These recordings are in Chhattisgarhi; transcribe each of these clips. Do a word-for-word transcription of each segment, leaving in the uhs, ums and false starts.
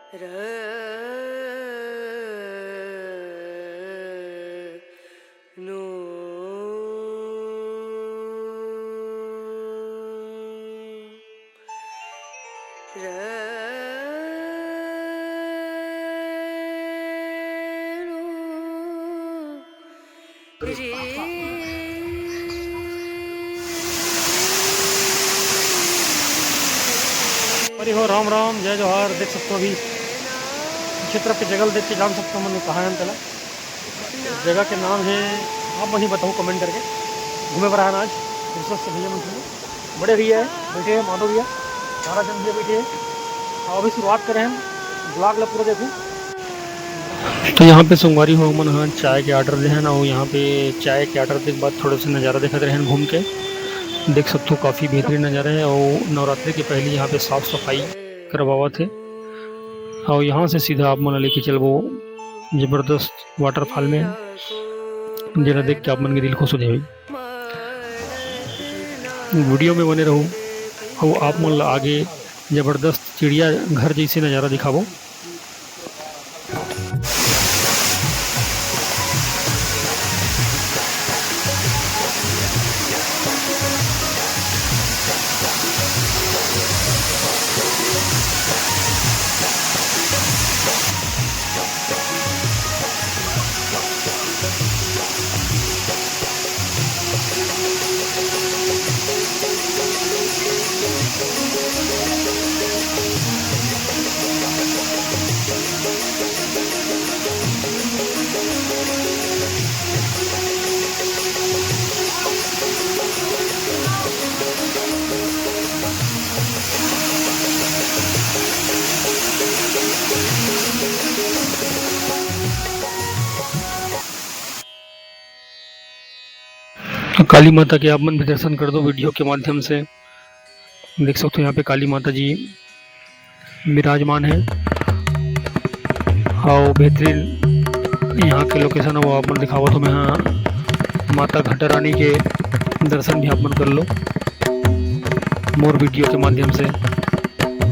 नु अरे हो, राम राम, जय जोहार। देख सकते हो अभी पीछे तरफ के जगह देख के जान सकते हो मन कहाँ है तेला। जगह के नाम है, आप मन ही बताओ comment करके। घूमे बर आए हन आज रिसोर्स से भैया मन संग। बड़े भैया है, बैठे हैं, माधव भैया, ताराचंद भैया बैठे हैं। और अभी शुरुआत करे हैं, vlog ला पूरा देखो। तो यहाँ पे संगवारी हो मन ह चाय के order दे हन, और यहाँ पे चाय के order दे के बाद थोड़ा सा नज़ारा देखत रहे हैं घूम के। देख सकते हो काफ़ी बेहतरीन नज़ारा है, और नवरात्रि के पहले यहाँ पे साफ सफाई करवावत है। और यहाँ से सीधा आप मन लेके चलबो जबरदस्त waterfall में, जेला देख के आप मन के दिल खुश हो जाए। वीडियो में बने रहो, और आप मन ला आगे जबरदस्त चिड़िया घर जैसे नज़ारा दिखाबो। तो काली माता के आप मन भी दर्शन कर दो वीडियो के माध्यम से। देख सकते हो यहाँ पे काली माता जी विराजमान है। और बेहतरीन यहाँ के location है, वो आप मन दिखावत हो मैं। हाँ, माता घटा रानी के दर्शन भी आप मन कर लो मोर वीडियो के माध्यम से।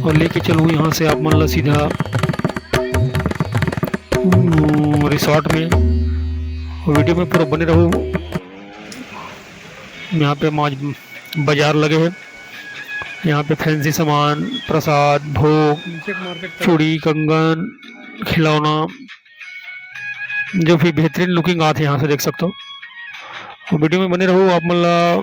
और लेके चलूँ यहाँ से आप मन ला सीधा रिसोर्ट में। वीडियो में पूरा बने रहो। यहाँ पे आज बाजार लगे है, यहाँ पे फैंसी सामान, प्रसाद, भोग, चूड़ी, कंगन, खिलौना, जो भी बेहतरीन लुकिंग आथे यहाँ से देख सकते हो। और वीडियो में बने रहो, आप मन ला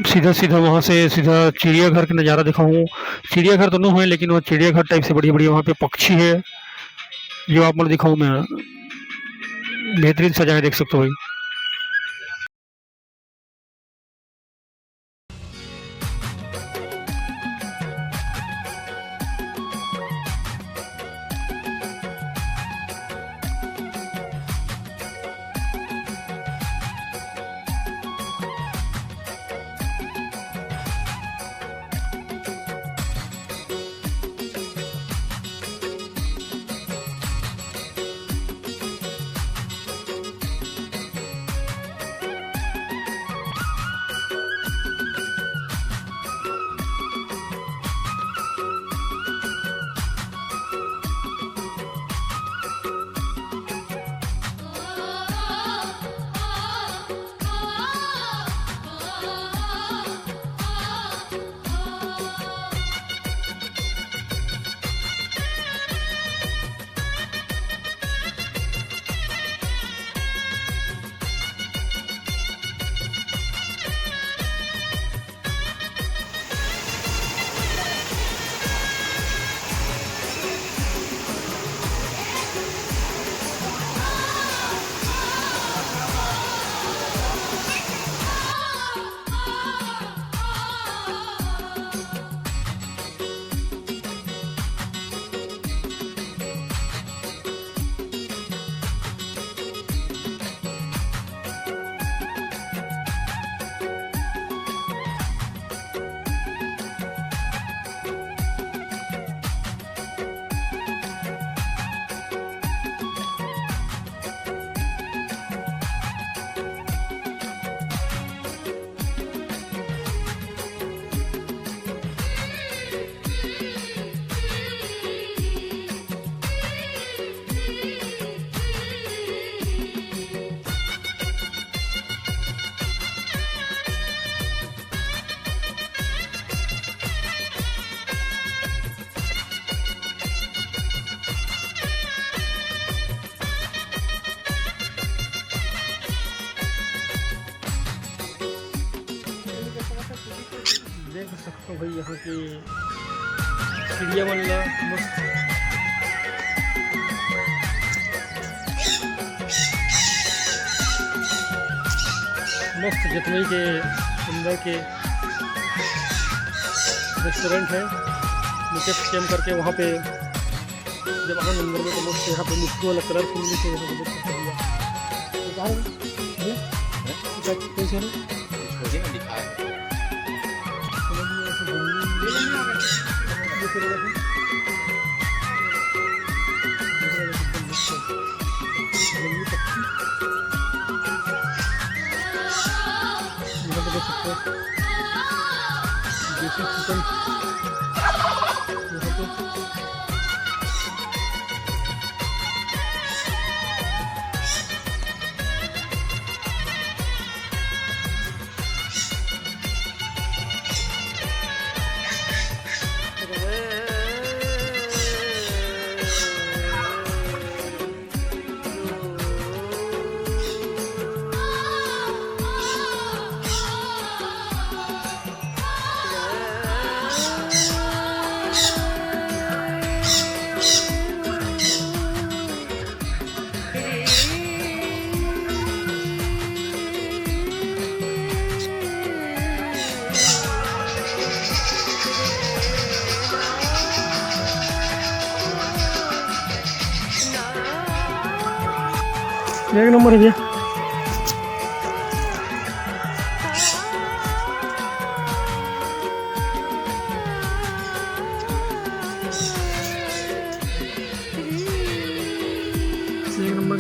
सीधा सीधा वहाँ से सीधा चिड़ियाघर के नज़ारा दिखाऊँ। चिड़ियाघर तो नो है, लेकिन वो चिड़ियाघर टाइप से बढ़िया बढ़िया वहाँ पे पक्षी है, जो आप मन दिखाऊँ मैं। बेहतरीन सजा है, देख सकते हो भाई। देख सकथो भाई, यहाँ के चिड़िया मन ला मस्त, मस्त जतवई के अंदर के रेस्टोरेंट है। नीचे स्कैन करके वहाँ पे जब आए अंदर में तो मस्त यहाँ पे मिट्टी वाला कलरफुल नीचे यहाँ पे देख सकते हो भैया। ये क्या है भैया? ये क्या, कैसे है? छोटे में लिखा है। समझ में ऐसे जंगली, ये चलेगा फिर। जंगली पक्षी। यहाँ पे देख सकते हो। देसी चिकन। यहाँ पे एक नंबर है भैया। एक नंबर।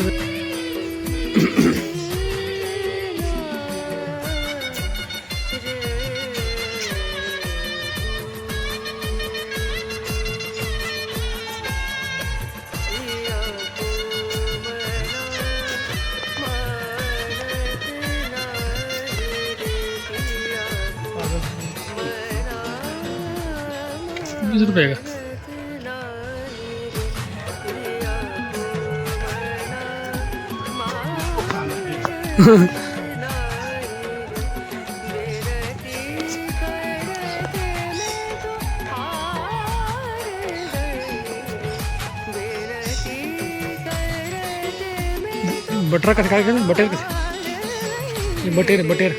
बीस रुपए का। बटरा कथे, का कथे? बटेर कथे? ये बटेर, बटेर।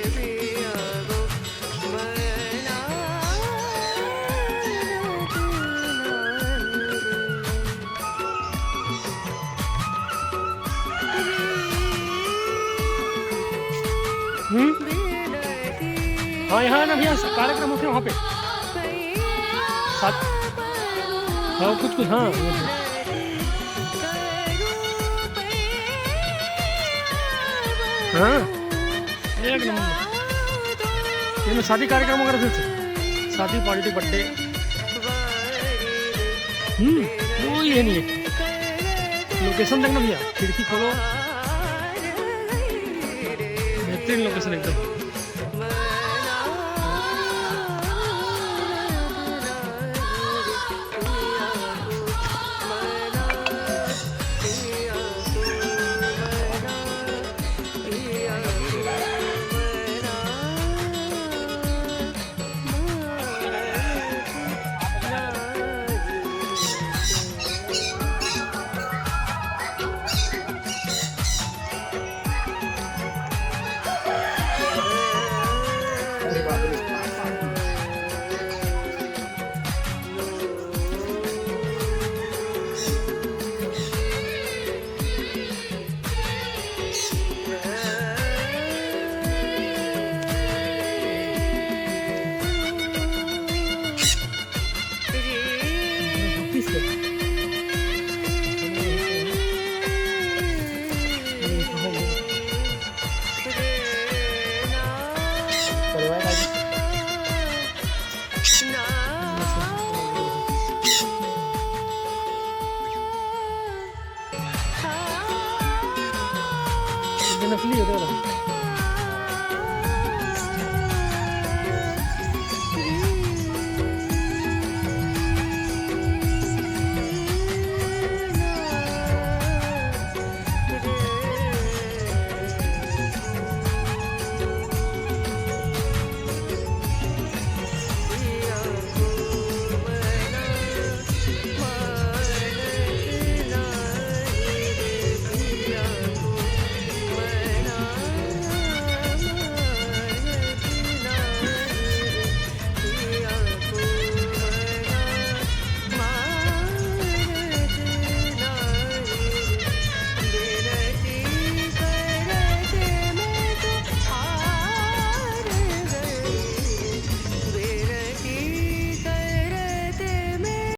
हम्म? हाँ, यहाँ ना भैया, कार्यक्रम होते वहाँ पे। साथ, हाँ, कुछ, कुछ, हाँ। हाँ, एक नंबर। ये में शादी कार्यक्रम वगैरह फिर से, शादी, पार्टी, बर्थडे। हम्म, वो ये नहीं है। लोकेशन देखना भैया, खिड़की खोलो, बेहतरीन लोकेशन एकदम। नकली है, देखो।